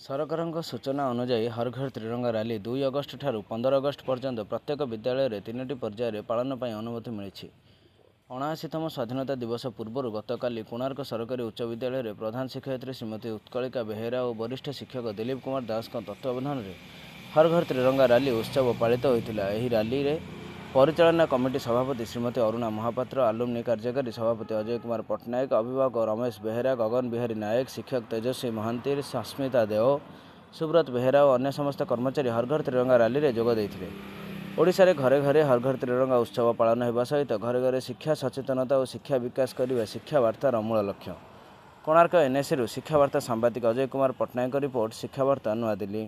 ସରକାରଙ୍କ ସୂଚନା ଅନୁଯାୟୀ ହର୍ ଘର୍ ତ୍ରିରଙ୍ଗା ରାଲି ଦୁଇ ଅଗଷ୍ଟ ଠାରୁ 15 ଅଗଷ୍ଟ ପର୍ଯ୍ୟନ୍ତ ପ୍ରତ୍ୟେକ ବିଦ୍ୟାଳୟରେ ତିନୋଟି ପର୍ଯ୍ୟାୟରେ ପାଳନ ପାଇଁ ଅନୁମତି ମିଳିଛି। 79 ତମ ସ୍ୱାଧୀନତା ଦିବସ ପୂର୍ବରୁ ଗତକାଲି କୋଣାର୍କ ସରକାରୀ ଉଚ୍ଚ ବିଦ୍ୟାଳୟରେ ପ୍ରଧାନ ଶିକ୍ଷୟିତ୍ରୀ ଶ୍ରୀମତୀ ଉତ୍କଳିକା ବେହେରା ଓ ବରିଷ୍ଠ ଶିକ୍ଷକ ଦିଲୀପ କୁମାର ଦାସଙ୍କ ତତ୍ତ୍ୱାବଧାନରେ ହର୍ ଘର୍ ତ୍ରିରଙ୍ଗା ରାଲି ଉତ୍ସବ ପାଳିତ ହୋଇଥିଲା। ଏହି ରାଲିରେ ପରିଚାଳନା କମିଟି ସଭାପତି ଶ୍ରୀମତୀ ଅରୁଣା ମହାପାତ୍ର, ଆଲୁମିନି କାର୍ଯ୍ୟକାରୀ ସଭାପତି ଅଜୟ କୁମାର ପଟ୍ଟନାୟକ, ଅଭିଭାବକ ରମେଶ ବେହେରା, ଗଗନ ବିହାରୀ ନାୟକ, ଶିକ୍ଷକ ତେଜସ୍ୱୀ ମହାନ୍ତି, ସସ୍ମିତା ଦେଓ, ସୁବ୍ରତ ବେହେରା ଓ ଅନ୍ୟ ସମସ୍ତ କର୍ମଚାରୀ ହର୍ ଘର୍ ତ୍ରିରଙ୍ଗା ରାଲିରେ ଯୋଗ ଦେଇଥିଲେ। ଓଡ଼ିଶାରେ ଘରେ ଘରେ ହର୍ ଘର୍ ତ୍ରିରଙ୍ଗା ଉତ୍ସବ ପାଳନ ହେବା ସହିତ ଘରେ ଘରେ ଶିକ୍ଷା ସଚେତନତା ଓ ଶିକ୍ଷା ବିକାଶ କରିବା ଶିକ୍ଷା ବାର୍ତ୍ତାର ମୂଳ ଲକ୍ଷ୍ୟ। କୋଣାର୍କ ଏନ୍ଏସିରୁ ଶିକ୍ଷାବାର୍ତ୍ତା ସାମ୍ବାଦିକ ଅଜୟ କୁମାର ପଟ୍ଟନାୟକଙ୍କ ରିପୋର୍ଟ, ଶିକ୍ଷାବାର୍ତ୍ତା, ନୂଆଦିଲ୍ଲୀ।